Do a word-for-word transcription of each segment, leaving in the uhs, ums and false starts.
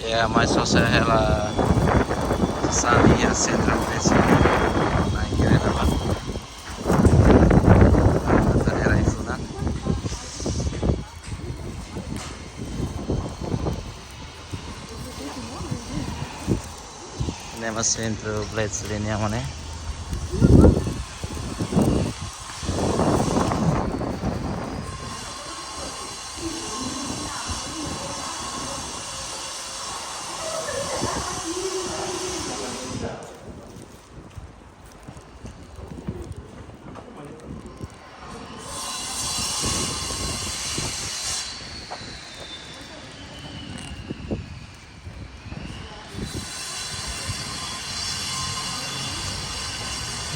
Ya, mai sosa hela sasán iha Central Place. Na'in kereta ba. Tadera isu na. Ne'e mak Central Place liña mana?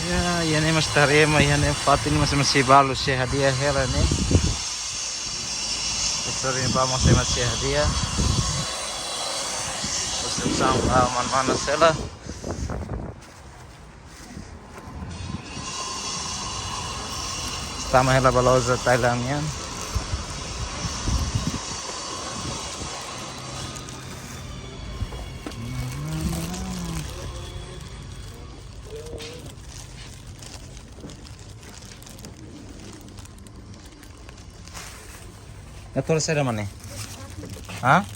Ya, iha ne'e mós tama, iha ne'e fatin mós, mós balu sei hadi'a hela ne'e. Sorry, ba mós mós sei hadi'a. Terus sama mana-mana sela. Tama hela ba loja Thailand nian. Ya, tol saida mana? Ha?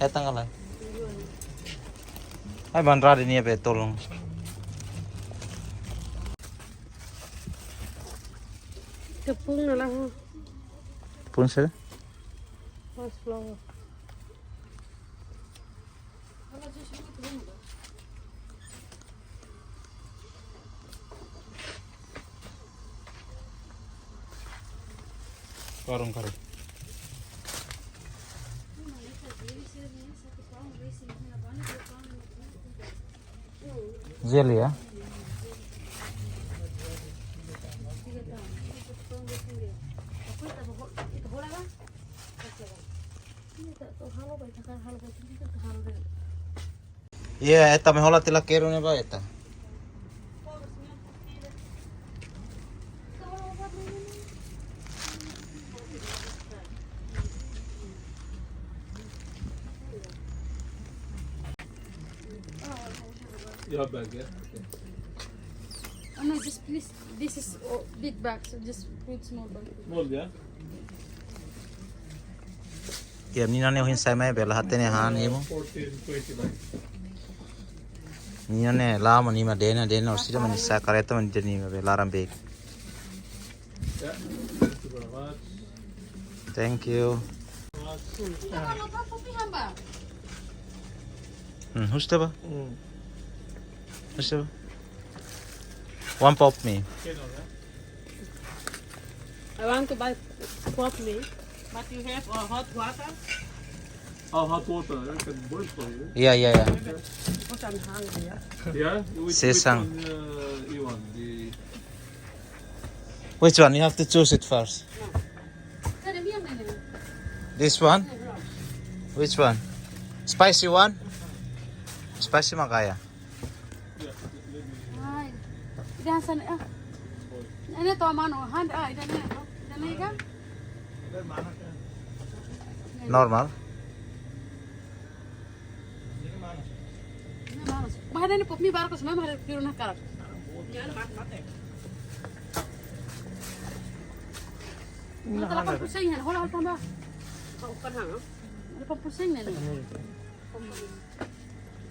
Hetan kala. Ai, ban rade nia be tolong. Tepung na lahu. Tepung saida? Pas flour. Karung, karung. Jelly, ya? Iya, eta mai hola tiha keru ne'e ba eta. Your bag, yeah? Okay. Oh, no, just please. This is, oh, big bag, so just put small bag. Small, yeah? Ya, mina ne'e ohin sai mai bela hatene han emo. Fourteen twenty, right? Mina ne'e la mani ma dena, dena, orsida mani sa kareta mani dena ma bela ram bek. Yeah, thank you very much. Thank you. Hmm, husu ba? Hmm. Husu ba? One pop mee. I want to buy pop mee. But you have, uh, hot water? Oh, hot water. I can boil for you. Yeah, yeah, yeah. Because I'm hungry, yeah. Yeah? Which, which Sesang. One, uh, you want? The Which one? You have to choose it first. This one? Which one? Spicy one? Spicy makaya. Ai. Ida hanesan, ah. Ne'e to'o manu, han, ah, ida-ne'e, ida-ne'e kan? Normal. Ne'e manu. Mahal ne'e pop mee baru ko semua mahal piru na karak. Ne'e delapan puluh sen, hola hal tambah. Kau kan hang? Delapan puluh sen ne'e.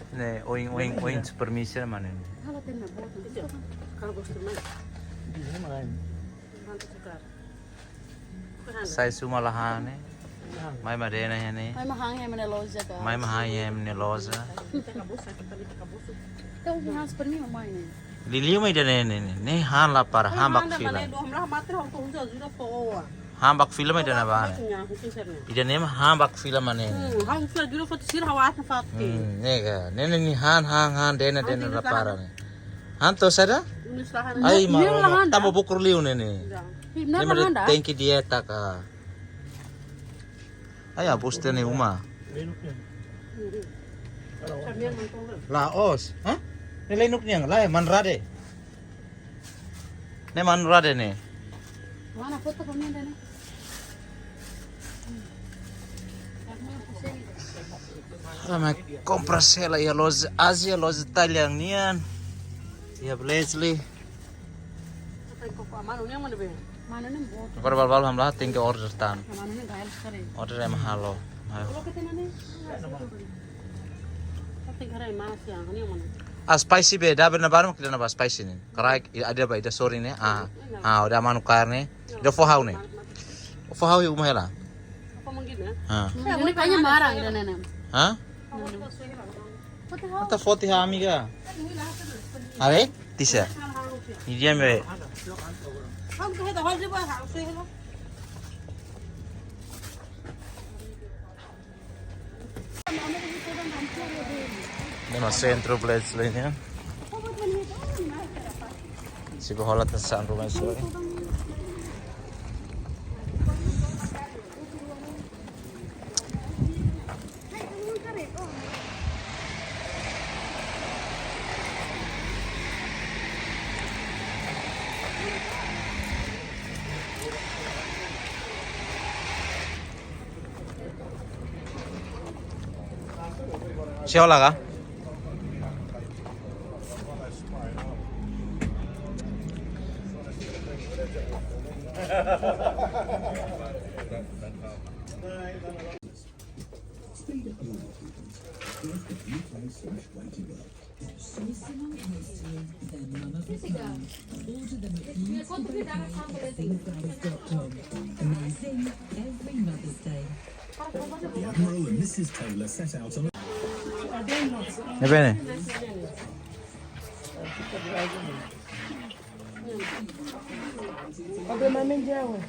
Ne'e, oin, oin, oin, permisi mana ne'e? Halo tenna boot. Kalau bos teman. Ini main. Bantu tukar. Sai suma la han ne'e. Mai mak dena iha ne'e. Mai mak han iha ema nia loja ka. Mai mak han iha ema nia loja. Tau ki han seperti ini mai ne'e. Liuliu mai ida-ne'e ne'e ne'e. Ne'e han la para, han bak fila. Han bak fila mai ida-ne'e ba ne'e. Ida-ne'e mak han bak fila mai ne'e. Hmm, han fila juro fatu sira hawat na fatu. Hmm, ne'e ka. Ne'e ne'e nia han, han, han, dena, dena la para ne'e. Han to'o saida? Ai, ma, ma, tamba bukur liu ne'e ne'e. Ne'e mak tenke dieta ka. Ai, apus tene uma. La'ós, ha? Ne'e leinuk nian, lae, manrade. Ne'e manrade ne'e. Mana foto kami ada nih? Ema kompras hela iha loja Asia, loja Thailand nian. Iha Blessly. Agora balbal hamlaha tenke order tan. Order ema halo. Ayo. Ah, spicy be, ida-ne'ebé baru mak ida-ne'ebá spicy ne'e. Karik, i-, ida-ne'ebá ida sorin ne'e. Ah, ah, ida manu karne. Ida fó ha'u ne'e. Fó ha'u iha uma hela. Ah. Ini kayaknya marah ida-ne'e. Hah? Ita foti ha amiga. Are? Tisa. Ni dia me. Ne'e mak sentru Blessly nian. Sibu hola ta san ruma sore. Sio laga. Seasonal hastily, they're none of a kind. Order them at beauty bakery at zing flowers dot com. Amazing every Mother's Day. The Admiral and Missus Taylor set out on a Ne'ebé ne'e? Oke, mami jauh.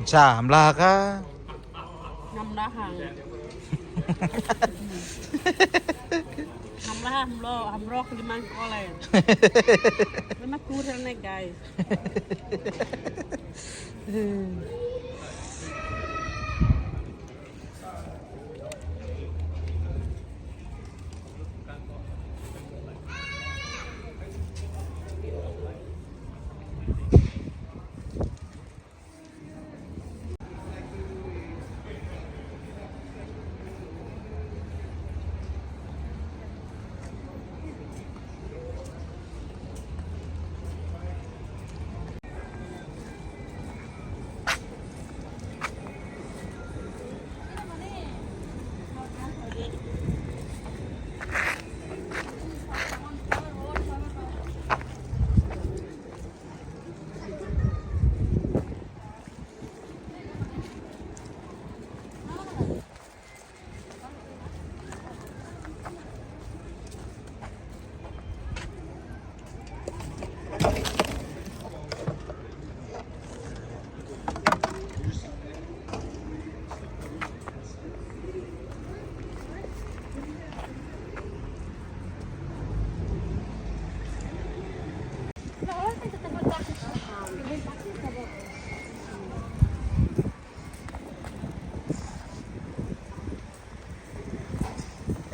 Sa, hamlaha ka? Hamlaha. Hamlaha, hamlo, hamlo, liman kole. Memang kurang nih, guys.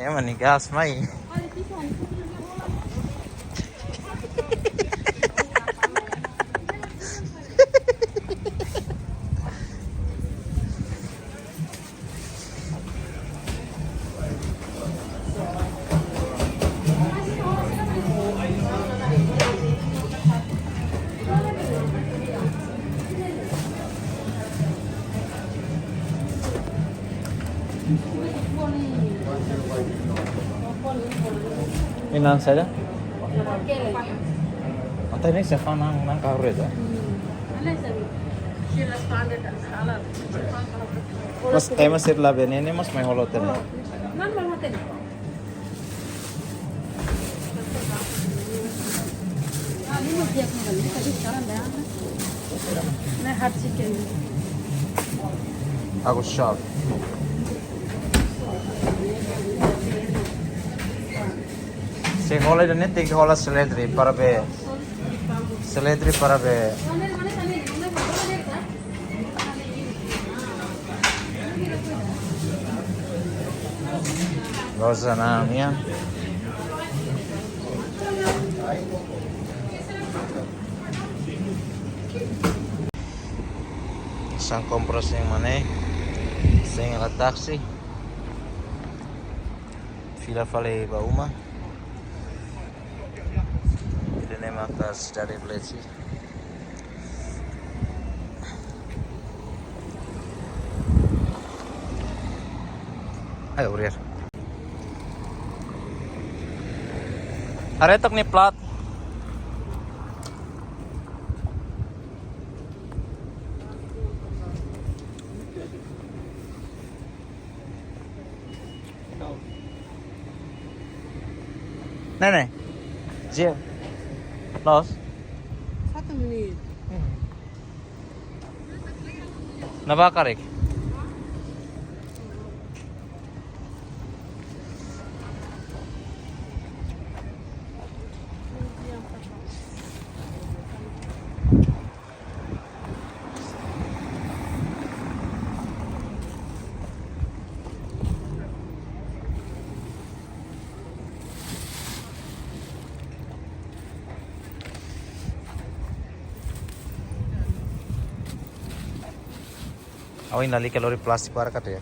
Ema nia gas mai. Inan saida? Ata ini siapa nang, nang kahur ya? Mas ema sira la bene ne'e, mas mai halo tene. Aku shock. Hola ida-ne'e tenke hola seledri para bee. Seledri para bee. Loja na'an nian. Hanesan kompras iha ne'e. Hanesan hela taksi. Fila fali ba uma. Ida-ne'e maka sidade Bletchley. Ayo, Uriar. Haree took nia plat. Ne'e ne'e. Jia. Los. Satu menit. Ne'ebá karik? Ha'u hein lalika lori plástiku barak atu ya.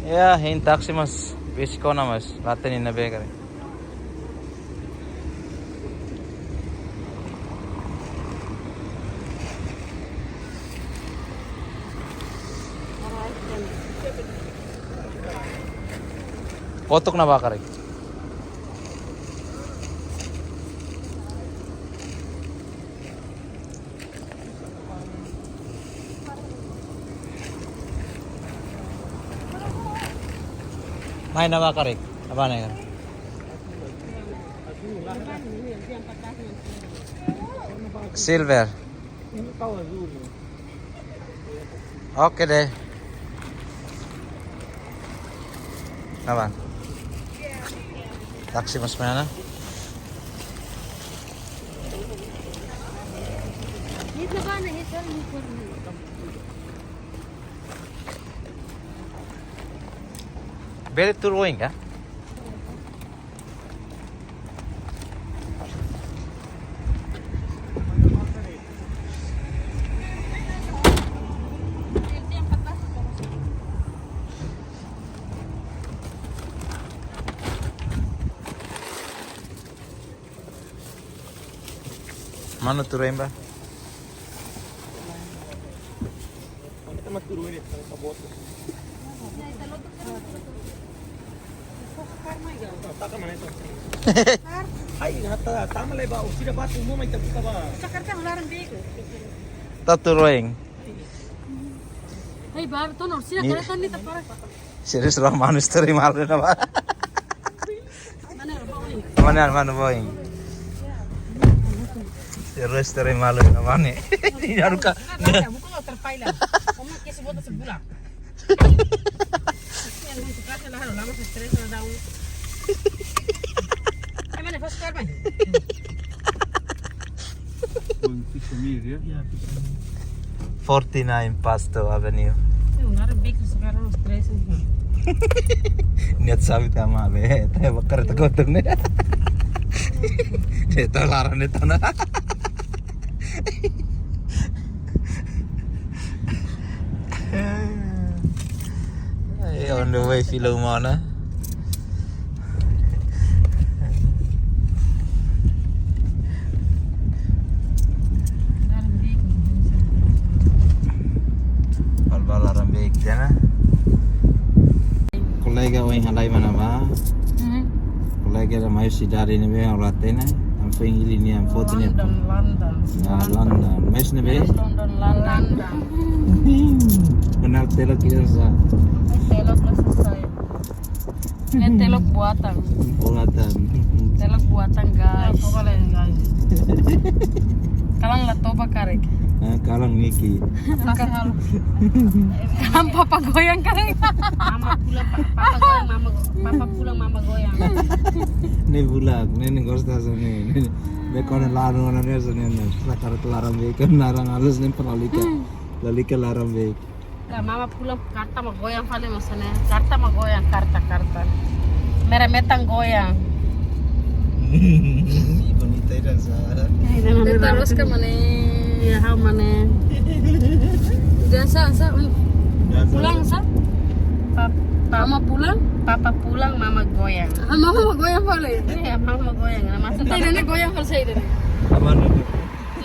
Ya, hein taksi mas besik ona mas, la hatene iha ne'ebé karik. Kotuk ne'ebá karik. Mai ne'ebá karik, ne'ebá ne'e. Silver. Oke deh. Apa? Taksi mas mana? Bele tuur oin ka? Manu tuur oin ba? Ai, hata tama le ba, usira batu mo mai tabuka ba. Jakarta hularan beko. Tatu roeng. Hei, ba, tono usira. Ni- kereta ni tapara. Serius lah manusia terima lu nama. Mana, mana, mana, boy? Terus terima lu namanya. Ini haruka. Bukan lo terpaila. Kamu ke sebuah sebulan. Yang untuk kasih lah, lama stres lah tahu. Eh, mana first car, Bang? Forty-nine Pasto Avenue. Hularan beko sekarang stres. Niat sabi tama be, tama bakar takut tu ne. Dia tahu laran dia tahu na. Ai, on the way fila uma ona. Bal-bal laran bee tiha ona. Kolega ohin halai mana ba? Hmm. Kolega ida mai sidade ne'ebé ha'u la hatene. Ami foin hili nia foto nia. London, London. Ya, London. Mais ne'ebé? London, London. Kenal telok kira sa. Telok la selesai. Ne'e telok buatan. Buatan. Telok buatan, guys. Kalan la toba karik. Ah, kalan Niki. Kan papa goyang karik. Mama pulang, pa-, papa goyang, mama, papa pulang, mama goyang. Ne'e bulak, ne'e ne'e gosta hanesan ne'e. Ne'e, ne'e kona laran ona ne'e hanesan ne'e. Sa kareta laran-been, kan laran halus ne'e para lalika. Hmm. Lalika laran-been. Ka mama pulang karta mak goyang fali masa ne'e. Karta mak goyang, karta, karta. Merah metan goyang. Ih, bonita ida sa. Eh, ida nana Teta Roska mana? Iya, hau mana? Ida sa, sa, mm. Ida sa. Pulang sa? Pa-, pa-, mama pulang? Papa pulang, mama goyang. Ah, mama goyang fali. Iya, mama goyang. Nah, masa Teta, ida ne'e goyang fali sa ida ne'e. Aman itu.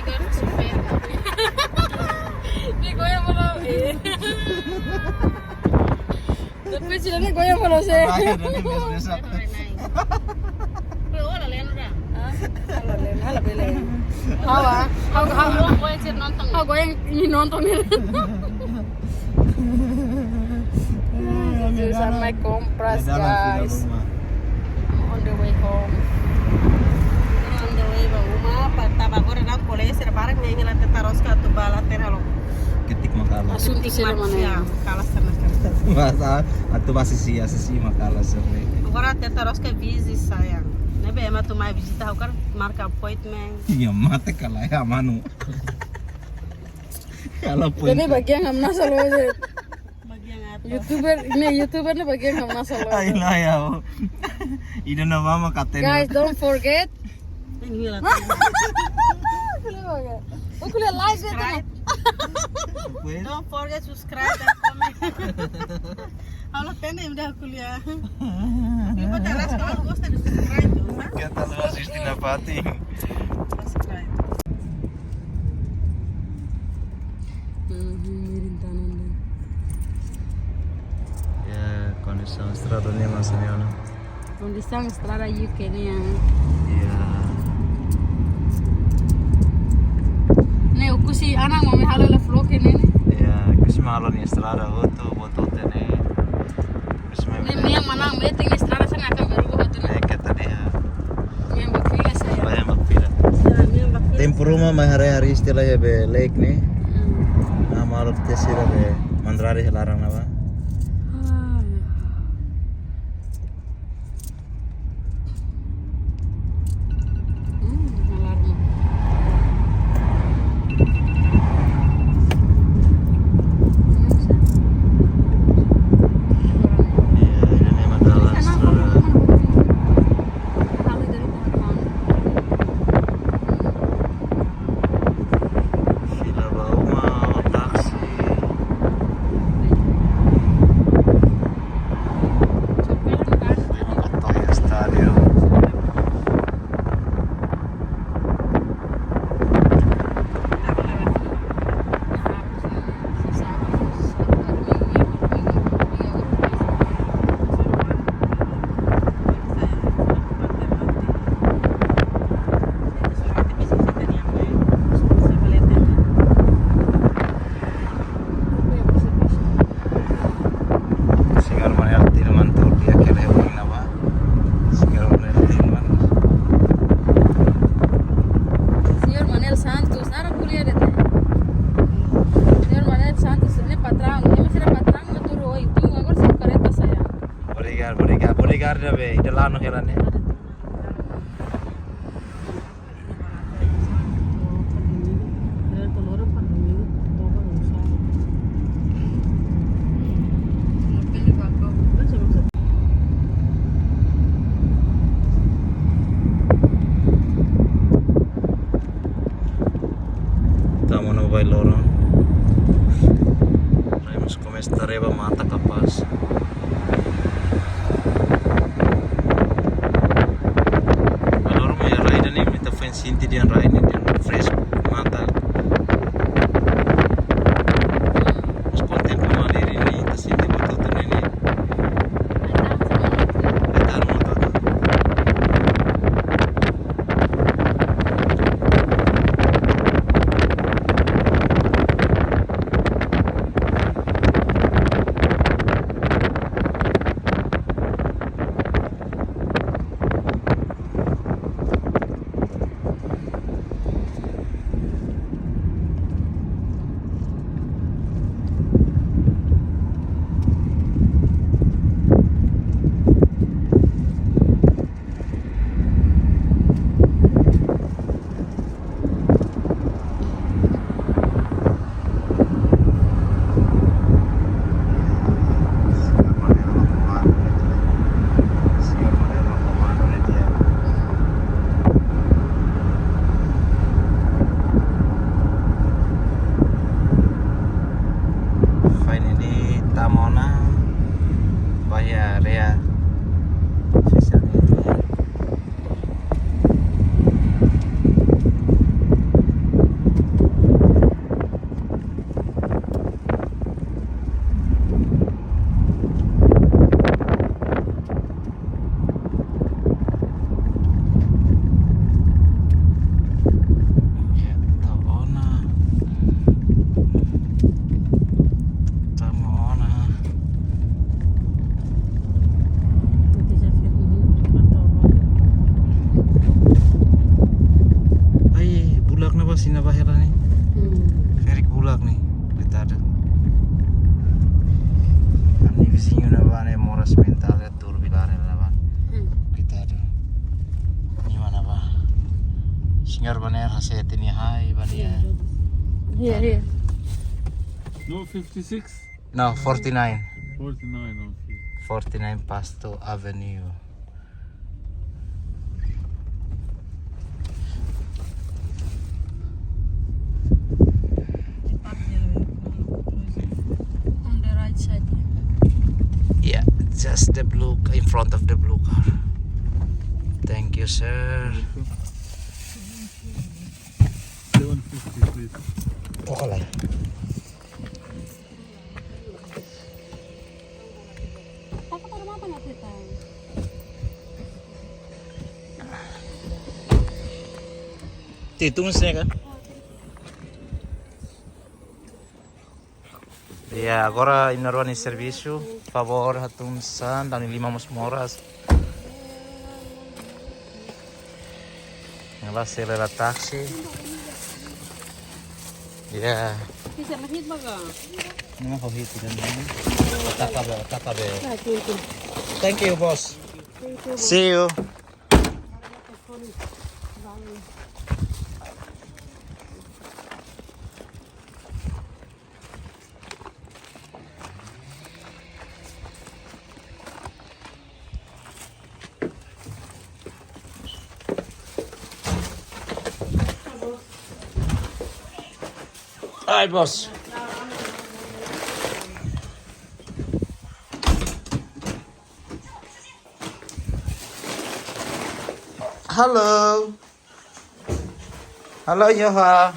Tiga ratus rupiah. Ne'e goyang fali, eh. Tapi sih ne'e goyang fali sih. Terakhir dari biasa-biasa. Hah? Hala bele. Hawa. Hawa, hawa. Goyang sih nonton. Hawa goyang ini nonton ini. Susah naik kompres, guys. On the way home. On the way ba uma, pa-, taba agora na koleisi, repara que nem ela tenta rosca, tu bala, terra lo. Ketik makalas. Asuntu sira mana? Ya, kalas terus, kalas terus. Bahasa, atu bahasa sia, sia makalas, sere. Agora tenta rosca busy, sayang. Ne'ebé ema atu mai vizita, ha'u hakarak marka appointment. Iya, mate kala ya, manu. Kala appointment. Jadi bagian hamnasa loos. Bagian apa? YouTuber, ne'e YouTuber ne'e bagian hamnasa loos. Ai, lah ya. Ida na mama katene. Guys, don't forget. Ini lah. Kuliah baga. Oh, kuliah live ya, teman. Subscribe. Don't forget subscribe and comment. Halo, tende udah kuliah. Lupa teras kalau gosta de subscribe tuh, ha? Kita lu asistin apa ti? Subscribe. Mhm, rintanan deh. Ya, kondisaun estrada ne'e masa ne'e ona. Kondisaun estrada U K nian. Ya. Ne'e, husi anak mami halo la vlog ne'e ne'e. Ya, husi mami halo nia estrada hotu, botote ne'e. Husi mami. Ne'e, ne'e manán metin estrada sana akan berubah hotu ne'e. Ne'e keta dia. Ne'e bak fila saya. Ba ne'e bak fila. Ya, ne'e bak fila. Tempu ruma mai haree-haree istilah ya be lake ne'e. Hmm. Nah, malu te sira be mandrari laran ne'ebá. Ah, ya. Hmm, alarm. Iya, ini memang dalam secara. Fila ba uma, taksi. To'o iha estádiu. Señór Manuel Tilman tuur di'ak hela heboh iha ne'ebá. Señór Manuel Tilman. Señór Manuel Santos, naran ko'alia de'it. Señór Manuel Santos, ne'e patraun, ne'e sira patraun mak tuur ohin, tun agora sira kareta saya. Obrigadu, obrigadu, obrigadu, ne'ebé ita la'o hela ne'e. Tama ona ba loron. Rai mós komesa tareba mata kapás. Ba loron mai rai ida-ne'e, ita foin sente dehan rai ne'e dehan fresh mata. Mós konten kuma diri ne'e, ita sente buat hotu-hotu ne'e. Ita harus buat hotu-hotu. Sina ba hela ne'e. Hmm. Ferik bulak ne'e. Koitadu. Ami viziñu ne'ebá ne'e moras mentál ya, turbulár ne'ebá. Hmm. Koitadu. Nia mana ba. Señór baner hase tini hai ba nia. Iya, iya. No fifty-six? No, forty-nine. Forty-nine, okay. Forty-nine Pasto Avenue. On the right side. Yeah, just the blue, in front of the blue car. Thank you, sir. Seven fifty, please. Oke lah. Ti tun sega. Ya, agora imi na'in-rua nia servisu, favór hatun sasán, dani lima mós moras. Nia la sela la taksi. Ya. Bisa mahit baga. Nia ho hit dan ini. Taka be, taka be. Nah, thank you. Thank you, boss. Thank you, boss. See you. Ai, boss. Hello. Hello, Yoha.